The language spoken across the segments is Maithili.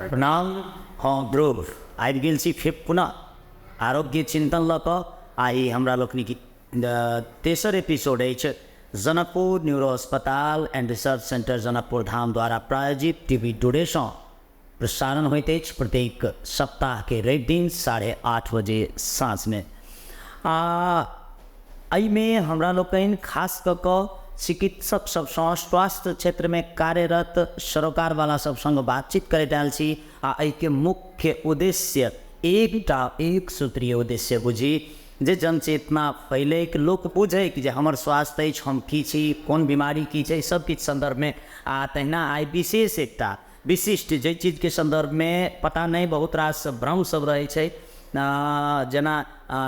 प्रणाम। हँ ध्रुव, आबि गेल छी फेर पुनः आरोग्य चिन्तन लऽ कऽ। आइ हमरा लोकनिक तेसर एपिसोड अछि जनकपुर न्यूरो अस्पताल and research centre Janakpur Dham द्वारा प्रायोजित टीवी टुडेसँ प्रसारण होइत अछि प्रत्येक सप्ताहके रवि दिन 8:30 बजे साँझमे। आ एहिमे हमरा लोकनि खास कऽ कऽ चिकित्सक सभसँ, स्वास्थ्य क्षेत्रमे कार्यरत सरोकारवाला सभ सङ्ग बातचीत करैत आयल छी। आ एहिके मुख्य उद्देश्य एकटा एक सूत्रीय उद्देश्य बुझी जे जनचेतना फैलैक, लोक बुझैक जे हमर स्वास्थ्य अछि, हम की छी, कोन बीमारी की छै, सब किछु सन्दर्भमे। आ तहिना आइ विशेष एकटा विशिष्ट जाहि चीजके सन्दर्भमे पता नहि बहुत रास भ्रम सब रहै छै, जेना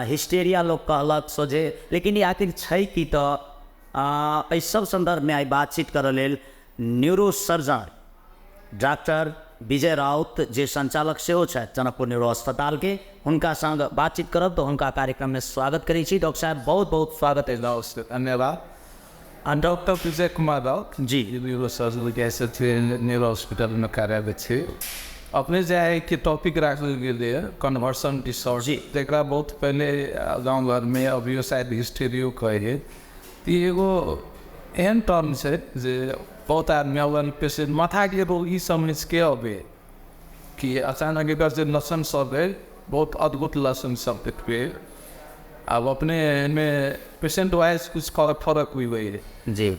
हिस्टेरिया लोक कहलक सोझे, लेकिन ई आखिर छै की, तऽ एहि सब सन्दर्भमे आइ बातचीत करऽ लेल न्यूरो सर्जन डॉक्टर विजय राउत, जे संचालक सेहो छथि जनकपुर न्यूरो अस्पतालके, हुनका संग बातचीत करब। तऽ हुनका कार्यक्रममे स्वागत करै छी। डॉक्टर साहब, बहुत बहुत स्वागत अछि। नमस्ते, धन्यवाद। डॉक्टर विजय कुमार राउत जी, न्यूरो सर्जन के न्यूरो हॉस्पिटलमे कार्यरत छी। अपने जे है कि टॉपिक राखल गेलै कन्वर्सन डिसऑर्डर, जकरा बहुत पहिले गाँव घरमे अभियो शायद हिस्टेरियो कहै है, तऽ ई एगो एहन टर्म छै जे बहुत आदमी अपन पेशेंट माथाके रोग ई समझिके अबै कि अचानक एकर जे लक्षण सब है, बहुत अद्भुत लक्षण सब देखबै। आब अपने एहिमे पेशेंट वाइज कुछ फरक फरक भी होइ है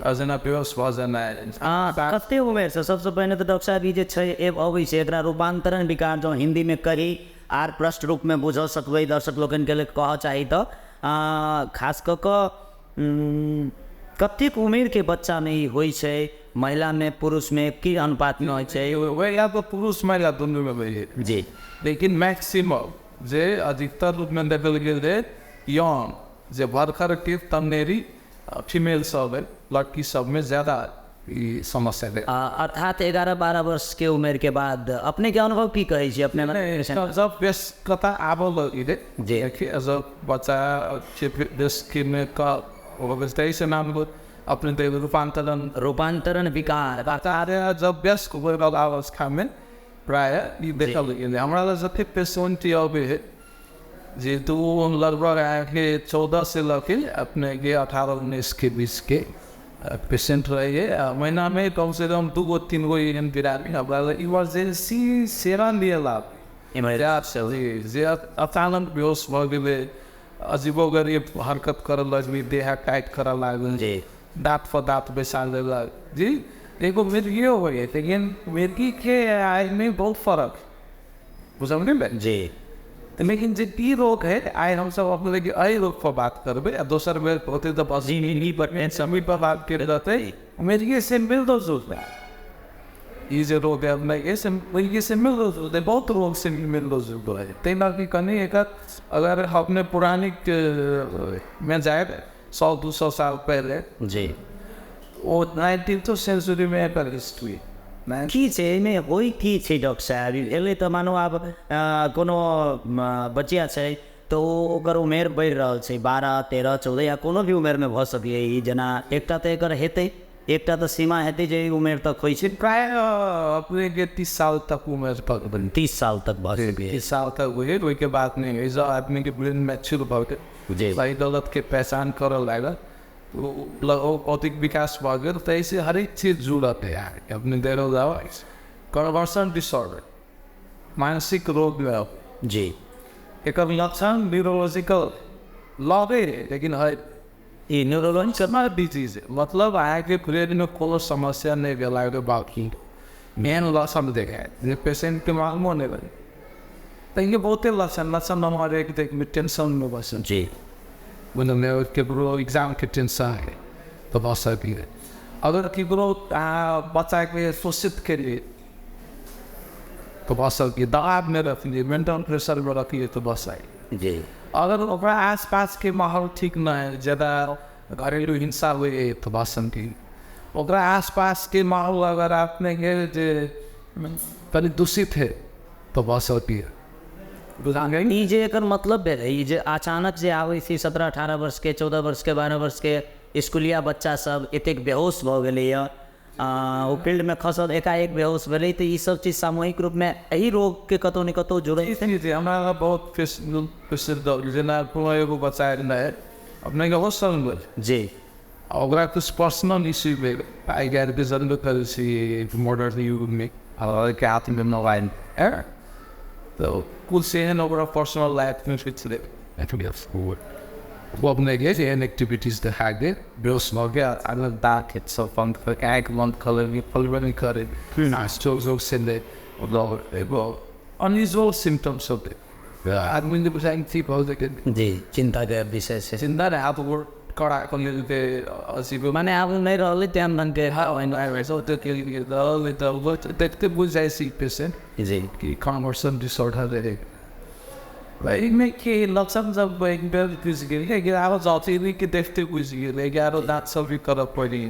आ जेना बेहोश भऽ जेनाइ। कते उमेरसँ? सबसँ पहिने तऽ डॉक्टर साहब, ई जे छै अबै छै, एकरा रूपान्तरण विकार जँ हिन्दीमे कही आर प्रष्ट रूपमे बुझऽ सकबै दर्शक लोकनिके लेल कहऽ चाही, तऽ खास कऽ कऽ कतेक उमेरके बच्चामे ई होइ छै, महिलामे पुरुषमे की अनुपातमे होइ छै? या तऽ पुरुष महिला दुनूमे होइ है लेकिन मैक्सिमम जे अधिकतर रूपमे देखल गेल रहै यौन जे भरखर के तन्नेरी फीमेल सब है, लड़की सबमे ज्यादा ई समस्या है। अर्थात 11-12 वर्षके उमेरके बाद। अपनेके अनुभव की कहै छी अपने? जब व्यस्कता आबऽ लगलै जब बच्चा व्यस्कमे ताहिसँ नाम अपने रूपान्तरण रूपान्तरण विकार। जब व्यस्क होय वाला अवस्थामे प्रायः ई देखल गेलै। हमरा लग जतेक पेशेंट अबै है जे तऽ ओ लगभग अहाँके 14 से लऽ के अपनेके 18-19 के बीचके पेशेंट रहैए। आ महीनामे कमसँ कम दू गो तीन गो एहन बिरामी हमरा लग इमरजेंसी सेवा लिए ला जे अचानक बेहोश भऽ गेलै, अजीबो गरीब हरकत करऽ लगलै, देह टाइट करऽ लागल, दाँत पर दाँत बैसा लेलक जी। एगो मिर्गियो होइ है, लेकिन मिर्गीके एहिमे बहुत फरक बुझलियै तऽ लेकिन जे ई रोग है, आइ हमसब अपने एहि रोग पर बात करबै आ दोसर बेर होतै तऽ बस समय पर बात कर रहतै। मिर्गी से मिलतो जुलता ई जे रोग है अपने से मिर्गी से मिलतो जुलतै, बहुत रोग से मिलतो जुलतो है। ताहि लऽ कऽ कनि एकर अगर अपने पौराणिक मे जायब 100-200 साल पहिले ओ 19th सेंचुरीमे एकर हिस्ट्री। की छै एहिमे, होइ की छै डॉक्टर साहब? ई भेलै तऽ मानू आब कोनो बचिया छै तऽ ओ ओकर उमेर बढ़ि रहल छै, 12, 13, 14 या कोनो भी उमेरमे भऽ सकैए ई। जेना एकटा तऽ एकर हेतै, एकटा तऽ सीमा हेतै जे एहि उमेर तक होइ छै। प्रायः अपनेके 30 साल तक उमेर तक। 30 साल तक भऽ सकैए? 30 साल तक होइ, ओहिके बाद नहि होइ। जब आदमीके ब्रेन मैच्योर भऽ गेल, सही गलतके पहचान करऽ लागल, बौद्धिक विकास भऽ गेल, तऽ एहिसँ हरेक चीज जुड़त है अहाँके। अपने देखल जाउ, कन्वर्सन डिसऑर्डर मानसिक रोग एकर लक्षण न्यूरोलॉजिकल लगै है, लेकिन है ई न्यूरोलॉजिकल डिजीज है, मतलब अहाँके ब्रेनमे कोनो समस्या नहि भेलाके बावजूद मेन लक्षण देखायत जे पेशेंटके मालूमो नहि भेल। तऽ ई बहुते लक्षण लक्षण नंबर एक देखबै टेंशनमे बसल बुझलियै, केकरो एग्जामके टेंशन है तऽ भऽ सकैए। अगर केकरो अहाँ बच्चाके शोषित केलियै तऽ भऽ सकैए। दबावमे रखलियै, मेंटल प्रेशरमे रखलियै तऽ भऽ सकैए। अगर ओकरा आसपासके माहौल ठीक नहि है, ज्यादा घरेलू हिंसा होइ तऽ भऽ सकैए। ओकरा आसपासके माहौल अगर अपनेके जे कनि दूषित है तऽ भऽ सकैए। ई जे एकर मतलब भेलै, ई जे अचानक जे आबै छै 17-18 वर्षके, 14 वर्षके, 12 वर्षके स्कुलिया बच्चा सब एतेक बेहोश भऽ गेलैए। ओ फील्डमे खसल, एकाएक बेहोश भेलै। तऽ ई सब चीज सामूहिक रूपमे एहि रोगके कतहु ने कतहु जुड़ै छै। जी, हमरा बहुत प्रसिद्ध, जेना कोनो एगो बच्चा रहै अपनेके होस्टल भेल जी, ओकरा कुछ पर्सनल इश्यू भेल। आइ काल्हिके जनबे करै छी मॉडर्न युगमे के हाथमे मोबाइल है, तऽ कुछ एहन ओकरा पर्सनल लाइफमे किछु ओ अपनेके एहन एक्टिविटीज देखा गेल, बेहोश भऽ गेल, आगाँ दाँत सब बन्द कऽ आँखि बन्द कऽ लेलकै, फलबे नहि करै, स्ट्रोक से एगो अनयूजुअल सिम्टम्स सब आदमीले बुझाइ ठीक भऽ जेतै। जी, चिन्ताके विषय छै। चिन्ता नहि, आब ओ कड़ा कऽ अजीब माने आब नहि रहलै तेहन ढङ्गके देखते बुझि जाइ छै पेशेंट जी कि कन्भर्सन डिसअर्डर रहै। एहिमे के लक्षण जब एक बेर बुझि गेल, 11 जति देखते बुझि गेल, 11 दाँत सब भी करऽ पड़ि,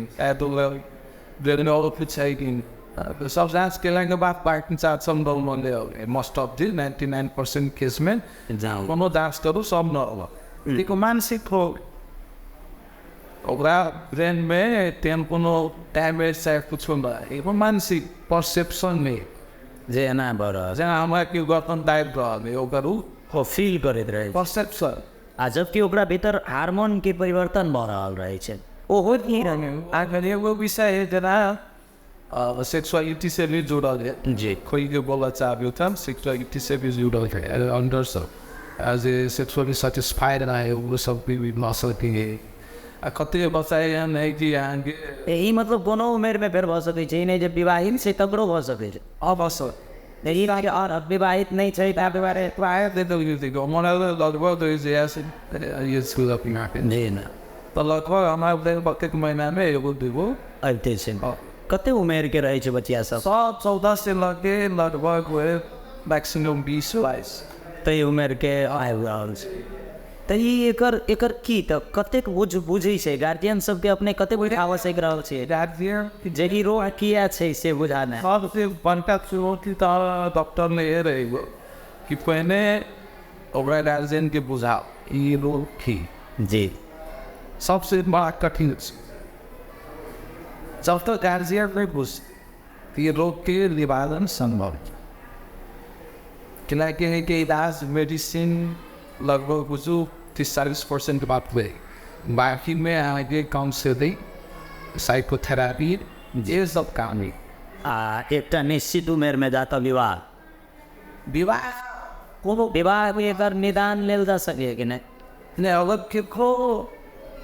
किछु सब जाँच केलाके बाद बाँकी जाँच सम्भव नले मोस्ट अफ the 99% केसमे कोनो जाँच करू सब नर्मल। देखो मानसिक रोग ओकरा ब्रेनमे तेहन कोनो डैमेज चाहे कुछो नहि, एगो मानसिक परसेप्शन नहि जे एना भऽ रहल, जेना हमरा केओ गर्दन दाबि रहल अइ ओकर ओ फील करैत रहै परसेप्शन, आ जबकि ओकरा भीतर हार्मोनके परिवर्तन भऽ रहल रहै छै, ओ होइत नहि रहै। आखिर एगो विषय है जेना सेक्सुअलिटी से भी जुड़ल है जी, कोई बोलऽ चाहबियौ तऽ सेक्सुअलिटी से भी जुड़ल है, under sub as a sexually satisfied रहै ओ सब भी भऽ सकै। आ कतेक बच्चा एहन है कि अहाँके ई मतलब कोनो उमेरमे फेर भऽ सकै छै, ई नहि जे विवाहित छै तकरो भऽ सकै छै। अवश्य ई आओर विवाहित नहि छै ताहि दुआरे हमरा लगभग जी ने तऽ लगभग हमरा प्रत्येक महीनामे एगो दूगो अबिते छै। कते उमेरके रहै छै बचिया सब? सब 14 से लऽ लगभग मैक्सिमम 20-22 ताहि उमेरके आबि रहल छै। तऽ ई एकर एकर की तऽ कतेक बुझै छै गार्जियन सबके, अपने कतेक आवश्यक रहल छै गार्जियन जे ई रोग किया छै से बुझाना। सबसे बड़का चुनौती तऽ डॉक्टर ने ये रहै कि पहिने ओकरा गार्जियनके बुझाओ ई रोग की जी, सबसे बड़ा कठिन छै। जब तक गार्जियन नहीं बुझ ये रोग के निवारण संभव कियाकि के इलाज मेडिसिन लगभग बुझू 30-40% बात हुए, बाकीमे अहाँके काउंसलिंग साइकोथेरापी जे सब काम है। आ एकटा निश्चित उमेरमे जाकऽ विवाह विवाह कोनो विवाह एकर निदान लेल जा सकैए कि नहि? नहि, अगर केकरो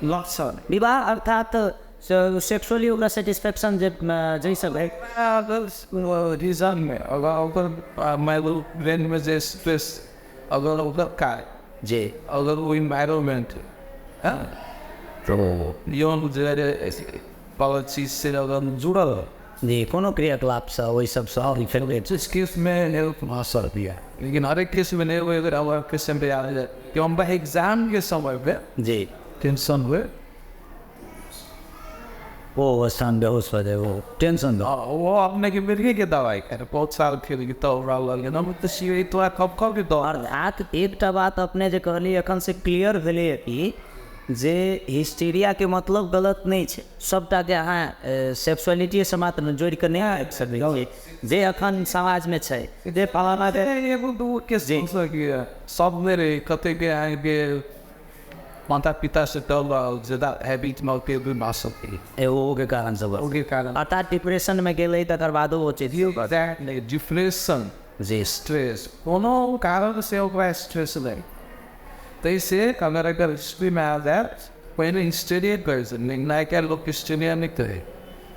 लक्षण विवाह अर्थात सेक्सुअली ओकरा सेटिस्फैक्शन जे जाहिसँ भेट अगर रीजनमे अगर ओकर माइलो ब्रेनमे जे स्ट्रेस अगर ओकर कार्य जे अगर ओ इन्वायरमेंट है यौन जे चीज से अगर जुड़ल जी कोनो क्रियाकलापसँ ओहि सबसँ इस केसमे हेल्प भऽ सकैए, लेकिन हरेक केसमे नहि हुए। अगर हमारे क्वेश्चन पे आ जाए कि हम एग्जाम के समय पे जी टेंशन हुए वो स्थान बेहोश हो जाए, वो टेंशन वो अपने के मिर्गी के दवाई करे बहुत साल खेल के तब लगे ना तो तोरा कब कब के दवा। अर्थात एकटा बात अपने जे कहली एखन से क्लियर भेलैए कि जे हिस्टीरियाके मतलब गलत नहि छै, सबटाके अहाँ सेक्सुअलिटीसँ मात्र जोड़ि कऽ नहि आबि सकै छी जे अखन समाजमे छै जे फलाना एगो दूगो के सब नहि रहै, कतेके अहाँके माता पिता से डर रहल ज्यादा हैबिट में के भऽ सकै ओके कारण सब ओके कारण। अर्थात डिप्रेशन में गेलै तकर बादो ओ चीज डिप्रेशन जी स्ट्रेस कोनो कारण से ओकरा स्ट्रेस नहि, ताहिसँ अगर अगर हिस्ट्रीमे आयल जाय पहिने हिस्टेरिया कहै छै, लेकिन आइ काल्हि लोक हिस्टेरिया नहि कहै,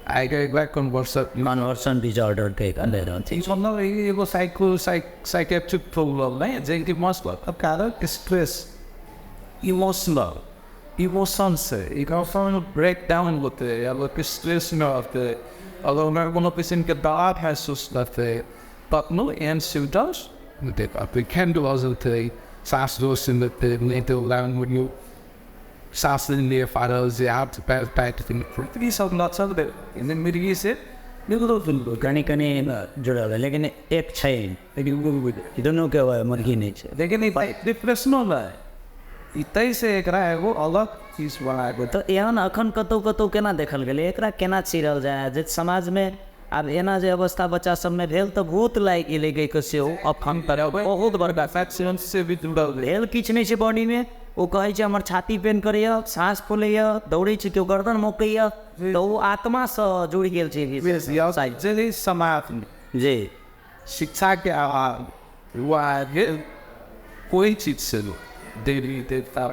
आइ काल्हि एकरा कन्भर्सन डिसऑर्डर कहै छै। मतलब एगो साइकेट्रिक प्रॉब्लम नहि जे कि मस्ट कारण स्ट्रेस इमोशनल इमोशन से इमोशनल ब्रेक डाउन होते है, अगर स्ट्रेस में होते है, अगर उनका कोनो पेशेंट के दबाव महसूस करते है तखनो एहन सिम्टम्स देखते सास सब लक्षण मिर्गी से कनि कनि जुड़ल है, लेकिन एक छै दुनूके मुर्गी नहि छै, लेकिन डिप्रेशनो नहि ताहिसँ एकरा एगो अलग चीज बनाके। तऽ एहन अखन कतहु कतहु केना देखल गेलै, एकरा केना चिरल जाय जे समाजमे आब एना जे अवस्था बच्चा सबमे भेल तऽ भूत लागि गेलै कहि कऽ सेहो अखन तक बहुत बड़का से भी जुड़ल भेल। किछु नहि छै बॉडीमे, ओ कहै छै हमर छाती पेन करैए, साँस फूलैए, दौड़ै छै केओ गर्दन मोकैए, तऽ ओ आत्मासँ जुड़ि गेल छै। जे समाजमे जी शिक्षाके अभाव वो आगे कोई चीज से देवी देवता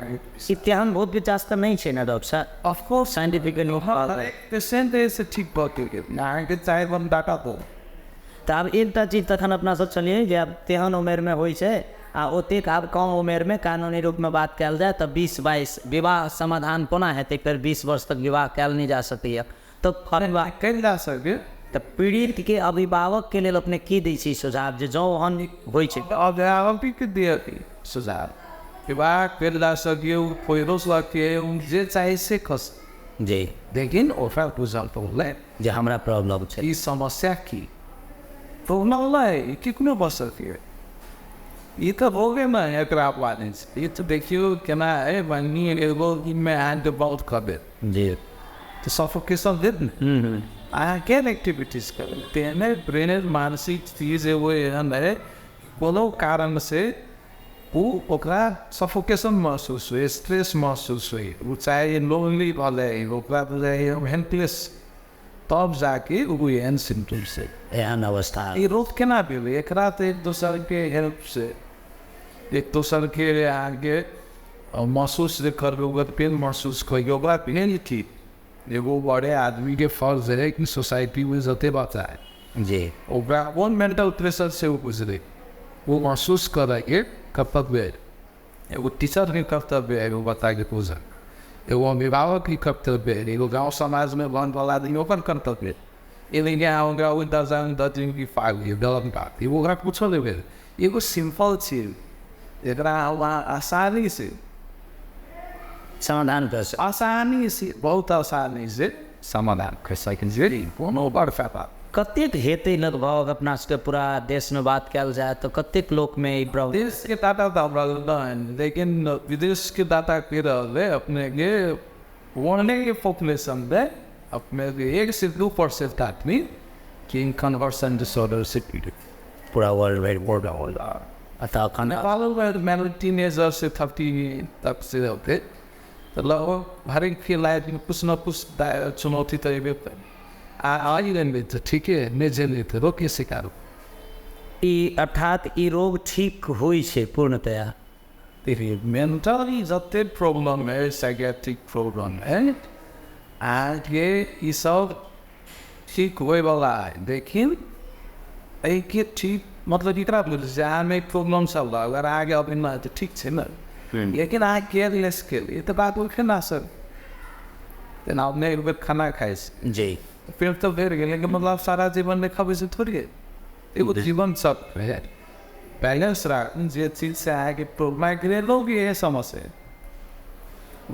ई तेहन भूत पिचास तऽ नहि छै ने डॉक्टर साहब? ऑफकोर्स साइंटिफिकली पेशेंट से ठीक भऽ गेल अहाँके चाहे हम डाटा दो। तऽ आब एकटा चीज तखन अपना सब चलियै जे आब तेहन उमेरमे होइ छै आ ओतेक आब कम उमेरमे कानूनी रूपमे बात कयल जाय तऽ 20-22 विवाह समाधान कोना हेतै? फेर 20 वर्ष तक विवाह कयल नहि जा सकैए तऽ कयल जा सकै। तऽ पीड़ितके अभिभावकके लेल अपने की दै छी सुझाव जे जँ ओहन होइ छै? अभिभावकके दिअ सुझाव विवाह कयल जा सकियो, पहिरो सकियो, जे चाहे से कस जी, लेकिन ओकरा बुझल पड़लै जे हमरा प्रॉब्लम छै, ई समस्या की प्रॉब्लम नहि केकनो भऽ सकैए, ई तऽ रोगे नहि एकरा बारे छै। ई तऽ देखियौ केना है मानि एगो मे अहाँके बहुत कऽ देत जी तऽ सफोकेशन देत ने, अहाँ केहन एक्टिविटीज करबै। तेहने ब्रेन मानसिक चीज एगो एहन है कोनो कारणसँ ओ ओकरा सफोकेशन महसूस होइ, स्ट्रेस महसूस होइ, ओ चाहे लोनली भऽ ओकरा बुझाइ हेल्पलेस, तब जाके ओ एहन सिम्टम्स है, एहन अवस्था। ई रोग केना भेलै? एकरा तऽ एक दोसरके हेल्पसँ, एक दोसरके अहाँके महसूस जे करबै ओकर पेन महसूस करियौ, ओकरा भेल की एगो बड़े आदमीके फर्ज है कि सोसाइटीमे जते बच्चा है जी ओकरा कोन मेंटल प्रेशर से ओ गुजरे वो महसूस करैके कर्तव्य है, एगो टीचरके कर्तव्य है एगो बच्चाके पूजन, एगो अभिभावकके कर्तव्य है, एगो गाँव समाजमे बनवला आदमी ओकर कर्तव्य है। लेकिन अहाँ ओकरा ओहि दर्जा दर्जिंग की फाग गलत बात, ओकरा कुछो नहि भेल। एगो सिम्पल चीज एकरा वहाँ आसानी से समाधान कर सक, आसानी से, बहुत आसानी से समाधान कर सकै छी, कोनो बड़का बात। कतेक हेतै लगभग अपना सबके पूरा देशमे बात कयल जाय तऽ कतेक लोकमे ई प्रॉब्लम? देशके डाटा तऽ हमरा नहि, लेकिन विदेशके डाटा के रहल है अपनेके वर्ल्डके पॉपुलेशनमे अपनेके 1 से 2% आदमी कि कन्वर्सन डिसऑर्डर से पीड़ित पूरा वर्ल्ड वाइड अतः अखन नेपालमे टीनेजर से 30 तक से होते तऽ लगभग हरेक के लाइफमे कुछ न कुछ चुनौती तऽ अयबे करै। आ गेलै तऽ ठीके नहि झेलै तऽ रोके शिकार। ई अर्थात ई रोग ठीक होइ छै पूर्णतया? देखिए मेंटली जते प्रॉब्लम है, साइकियाट्रिक प्रॉब्लम है, अहाँके ई सब ठीक होइवला है, लेकिन एहिके ठीक मतलब एकरा बुझ अहाँमे प्रॉब्लम सब अगर अहाँके अभी तऽ ठीक छै ने, लेकिन अहाँ केयरलेस केलियै तऽ बात ओ केना सर? जेना अपने एक बेर खाना खाइ छी जी पेट तऽ भरि गेलै, मतलब सारा जीवन नहि खबै से थोड़े, एगो जीवन सब है बैलेंस राखू जे चीजसँ अहाँके माइग्रेनो के इएह समस्या है।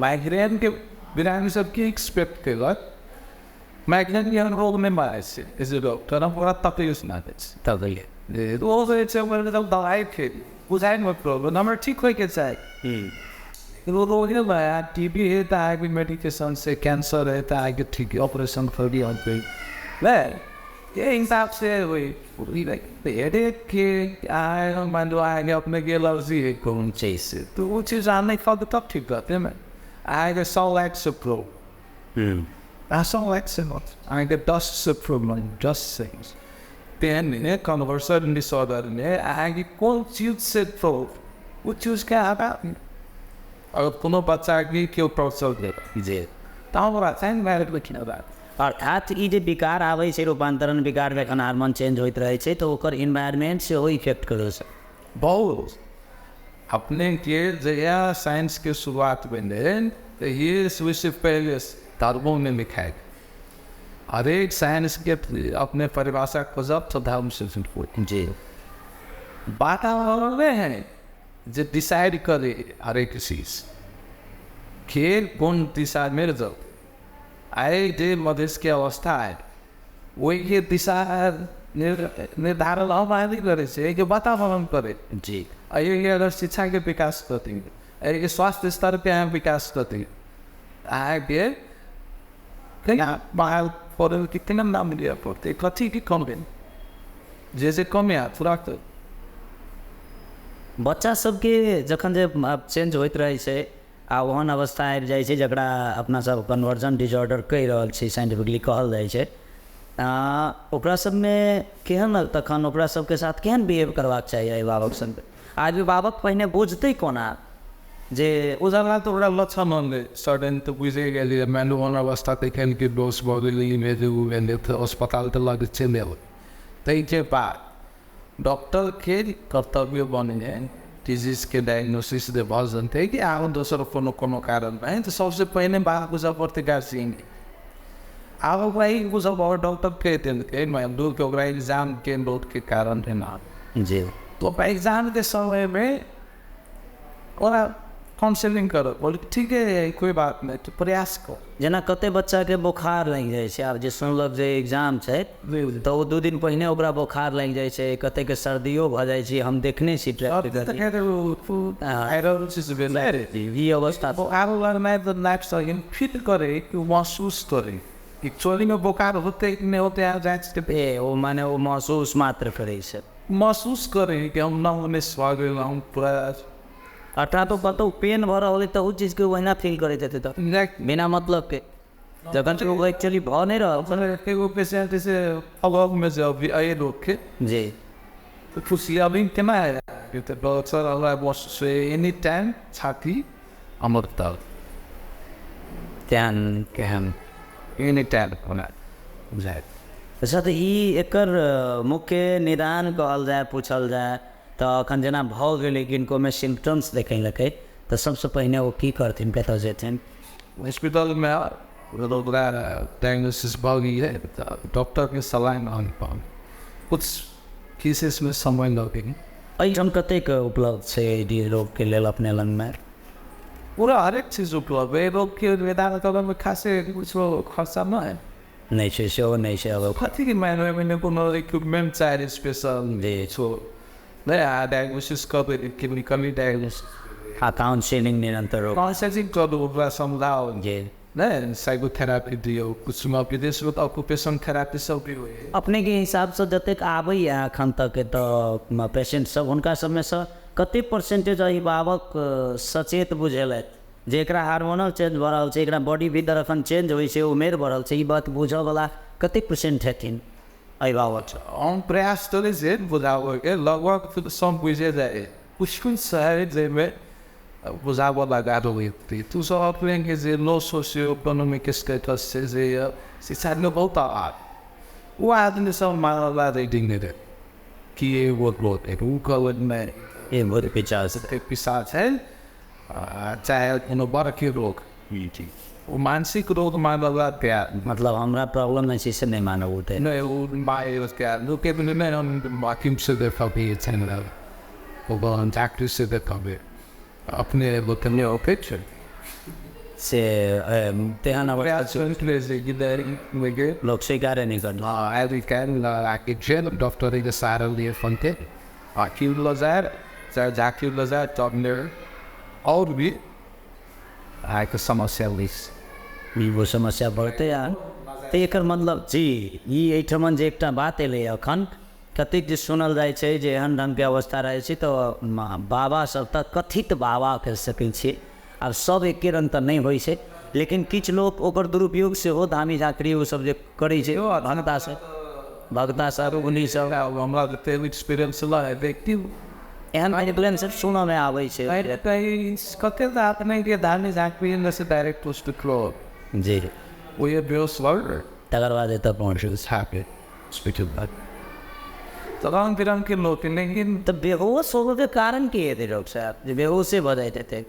माइग्रेनके बिरामी सब की एक्सपेक्ट केलक, माइग्रेन एहन रोग नहि मारै छै एज ए डॉक्टर हम ओकरा तकलीफ नहि दै छै, तकलीफ ओ जे छै ओकर दवाइ खेली बुझाइ प्रॉब्लम हमरा ठीक होइके चाही, वो रोग है टीबी है तऽ अहाँके मेडिकेशन से, कैंसर है तऽ अहाँके ठीक ऑपरेशन करी नहीं ये हिसाब से वही हेडेक के अहाँ मान लो अहाँके अपने के एलर्जी है कोन चीज से तो वो चीज अहाँ नहि खाउ तब ठीक रहतै ने। अहाँके 100 लाख से प्रॉब्लम, अहाँ 100 लाख से अहाँके 10 से प्रॉब्लम, 10 से तेहन कन्वर्सन डिसऑर्डरमे अहाँके कोन चीज से प्रॉब्लम ओ चीजके अहाँ अगर कोनो बच्चाके केओ टॉर्चर देत जी तऽ हमरा चाही बात। अर्थात ई जे विकार आबै छै रूपान्तरण विकार जखन हार्मोन चेंज होइत रहै छै तऽ ओकर इन्वायरमेंट सेहो इफेक्ट करै छै बहुत। अपने के जहिया साइंसके शुरुआत भेलै तऽ ये सबसे पहले धर्मों में लिखायल, हरेक साइंस के अपने परिभाषा खोजब तऽ धर्म से जी वातावरण है जे डिसाइड करे हरेक चीज खेल कोन दिशामे जाउ। आइ जे मधेशके अवस्था है ओहिके दिशा निर्धारण हम अहाँ नहि करै छियै, एहिके वातावरण करै जी। एहिके अगर शिक्षाके विकास करती, एहिके स्वास्थ्य स्तरके अहाँ विकास करती अहाँके बाहर पड़ल कि केना नाम लिअ पड़तै, कथीके कमी जे जे कमी हैत पूरा करू। बच्चा सबके जखन जे चेंज होइत रहै छै आ ओहन अवस्था आबि जाइ छै जकरा अपना सब कन्वर्जन डिसऑर्डर कहि रहल छी, साइंटिफिकली कहल जाइ छै, ओकरा सबमे केहन तखन ओकरा सबके साथ केहन बिहेव करबाक चाही अभिभावक सबके? अभिभावक पहिने बुझतै कोना जे बुझला तऽ ओकरा लक्षण होलै सडन तऽ बुझि गेलियै, मानि लू ओहन अवस्था देखल कि डोज भऽ गेलै, ई भेलै ओ भेलै, तऽ अस्पताल तऽ लग चलि अयबै। ताहिके बाद डॉक्टरके कर्तव्य बनै है डिजीजके डायग्नोसिस जे भऽ जेतै कि आरो दोसर कोनो कोनो कारण नहि, तऽ सबसँ पहिने बात बुझऽ पड़तै गार्जियनके। आब ओकरा ई बुझऽ पड़त डॉक्टर कहि देलकै मानि लू कि ओकरा एग्जामके लोडके कारण एना जी, तो ओकरा एग्जामके समयमे ओकरा काउंसलिंग करो, बोले ठीक है कोई बात नहीं, तो प्रयास कर। जेना कते बच्चाके बोखार लागि जाइ छै, आब जे सुनलक जे एग्जाम छै तऽ ओ 2 दिन पहिने ओकरा बोखार लागि जाइ छै, कतेके सर्दियो भऽ जाइ छै, हम देखने छी ई अवस्था। बोखार लगनाइ तऽ लाइफ सही फील करे कि महसूस करे एक्चुअलीमे बोखार होतै कि नहि होतै, जाँच ए ओ माने ओ महसूस मात्र करै छै, महसूस करे कि हम न होने स्वागत हम पूरा अर्थात तो कतहु पेन भऽ रहल है तऽ ओ चीजके ओहिना फील करैत हेतै तऽ बिना मतलब के, जखन ओ एक्चुअली भऽ नहि रहल। एगो पेशेंट से फॉलोअपमे जे अभी एहि रोगके जी तऽ पुछलियै अभी केना है, तऽ डॉक्टर हमरा बस एनी टाइम छाती हमर दर्द ध्यान केहन एनी टाइम होना बुझाइत। अच्छा, तऽ ई एकर मुख्य निदान कहल जाय पूछल जाय तऽ अखन जेना भऽ गेलै किनकोमे सिम्पटम्स देखेलकै तऽ सबसँ पहिने ओ की करथिन, कतऽ जेथिन? हॉस्पिटलमे ओकरा डायग्नोसिस भऽ गेलै तऽ डॉक्टरके सलाह मांग पाउ, कुछ केसेसमे समय लगै। एहिठाम कतेक उपलब्ध छै एहि रोगके लेल अपने लगमे? पूरा हरेक चीज उपलब्ध है, रोगके निदान करऽमे खासे कुछो खर्चा नहि है, नहि छै, सेहो नहि छै। अब कथीके मानि कोनो इक्विपमेंट चाही स्पेशल जी छो नहि, अहाँ डायग्नोसिस करबै क्लिनिकली डायग्नोसिस आ काउंसिलिंग निरंतर काउंसलिंग करू, ओकरा समझाउ जी, नहि साइकोथेरापी दियौ, किछुमे विदेशमे तऽ ऑक्यूपेशन थेरापी सब भी होइ। अपनेके हिसाबसँ जतेक आबैए एखन तक तऽ पेशेंट सब, हुनका सबमे सँ कतेक परसेंटेज अभिभावक सचेत बुझेलथि जे एकरा हार्मोनल चेंज भऽ रहल छै, एकरा बॉडी भीतर एखन चेंज होइ छै, उमेर बढ़ल छै, ई बात बुझऽवला कतेक परसेंट हेथिन अभिभावक? हम प्रयास करै छियै बुझाबऽके, लगभग सब बुझे जाइ, कुछ कुछ छै जाहिमे बुझाबऽ लगा होइत। तू सब अपनेके जे लो सोसियो इकोनॉमिक स्टेटस छै जे शिक्षामे बहुत अभाव, ओ आदमी सब मानला रेडिंग नहि रहै कि एगो ओ कहलक नहि ए भूत पिशाच पिशाच है, चाहे कोनो बड़के रोग, ओ मानसिक रोग मानला तैयार, मतलब हमरा प्रॉब्लम नहि छै से नहि मानब ओ नहि, ओ तैयार लोकके नहि, हम हाकिमसँ देखबै छै, डॉक्टरसँ देखबै अपने लोकने छै से तेहन लोक स्वीकारे नहि करल। डॉक्टरके सहारा लिए फन्ते हाकिम लऽ जाए चाहे झाकिम लऽ जाए तब और भी अहाँके समस्या ओ समस्या बढ़तै। आ तऽ एकर मतलब जी ई एहिठमन जे एकटा बात एलै एखन कतेक जे सुनल जाइ छै जे एहन ढङ्गके अवस्था रहै छै तऽ बाबा सब तऽ कथित बाबा कहि सकै छियै, आब सब एके रङ्ग तऽ नहि होइ छै, लेकिन किछु लोक ओकर दुरुपयोग सेहो धामी झाँकरी ओसब जे करै छै भगता सब उनी सब। हमरा जतेक एक्सपीरियंस देखियौ एहन इन्फ्लुएंस सुनऽमे आबै छै कतेक तऽ अपनेके धामी झाँकरी से डायरेक्ट हॉस्पिटल जी ओहि बेहोश भऽ तकर बाद एतऽ पहुँचल हॉस्पिटल तऽ रङ्ग बिरङ्गके लोक, लेकिन तऽ बेहोश होबऽके कारण की हेतै डॉक्टर साहब जे बेहोशे भऽ जाइत हेतै?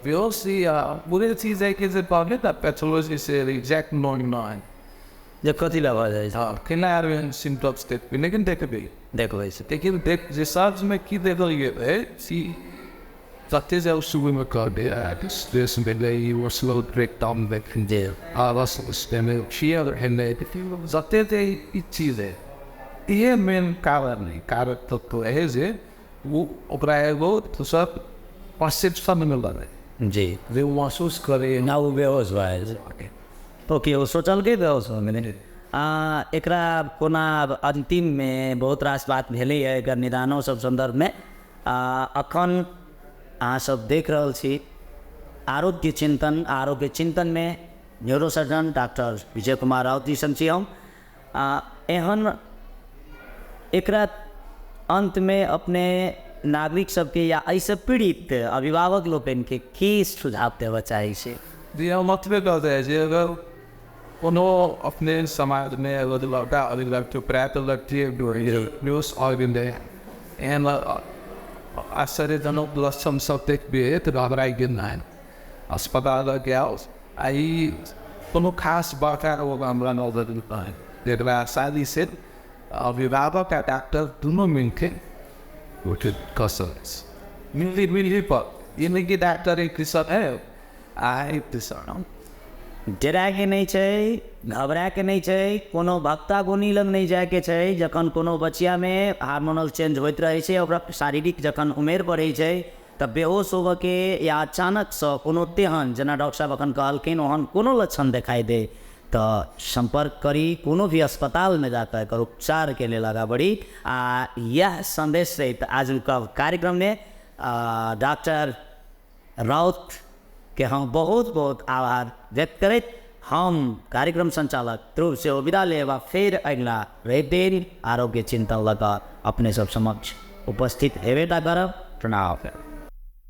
बेहोश पूरे चीज है कि जे कहबै ने पैथोलॉजी से एग्जैक्ट नोन नहि जे कथी लए भऽ जाइ छै, हँ केना आर सिम्टम्स देखबै, लेकिन देखबै देखबै से लेकिन देख रिसर्चमे की देखल गेल है कि जते जे सुबहमे कहबै स्ट्रेस भेलै, इमोशनल ब्रेकडाउन भेलै, जे फियर भेलै, जते जे ई चीज है इहे मेन कारण है, कारक तत्व है जे ओ ओकरा एगो दोसर परसेप्शन मिलल है। जी। जे ओ महसूस करे। ना ओ बेहोश भऽ जाइ। ओके, ओ सोचलकै बेहोश भऽ गेलै। एकरा कोना अन्तिममे बहुत रास बात भेलैए एकर निदानो सब सन्दर्भमे। अखन अहाँसब देख रहल छी आरोग्य चिन्तन। आरोग्य चिन्तनमे न्यूरोसर्जन डॉक्टर विजय कुमार राउत जी संग छी हम। एहन एकरा अन्तमे अपने नागरिक सबके या एहिसँ पीड़ित अभिभावक लोकनिके की सुझाव देबऽ चाहै छी? जी, हम एतबे कहते जे अगर कोनो अपने समाजमे अगर लड़का अभी लड़की प्रायः लड़की न्यूज आबि गेलै, एहन आश्चर्यजनक लक्षण सब देखबै तऽ घबराइ गेल नहि, अस्पताल जाओ। आ ई कोनो खास बड़का रोग हमरा नजर नहि, जेकरा आसानी से अभिभावक आ डॉक्टर दुनू मिलके उचित कऽ सकै छै, मिली मिली पर। ई नहि कि डॉक्टर एक दिसन है आ एक दिसन। डरायके नहि छै, घबरायके नहि छै, कोनो भक्ता गोनी लग नहि जायके छै। जखन कोनो बचियामे हार्मोनल चेंज होइत रहै छै, ओकरा शारीरिक जखन उमेर बढ़ै छै तऽ बेहोश होबऽके या अचानकसँ कोनो तेहन, जेना डॉक्टर साहब अखन कहलखिन, ओहन कोनो लक्षण देखाइ दे तऽ सम्पर्क करी, कोनो भी अस्पतालमे जाकऽ एकर उपचारके लेल आगाँ बढ़ी। आ इएह सन्देश सहित आजुक कार्यक्रममे डॉक्टर राउत के हम बहुत बहुत आभार व्यक्त करैत हम कार्यक्रम संचालक ध्रुव सेहो विदा लेब आ फेर अगिला रवि दिन आरोग्य चिन्तन लऽ कऽ अपने सब समक्ष उपस्थित हेबेटा करब। प्रणाम।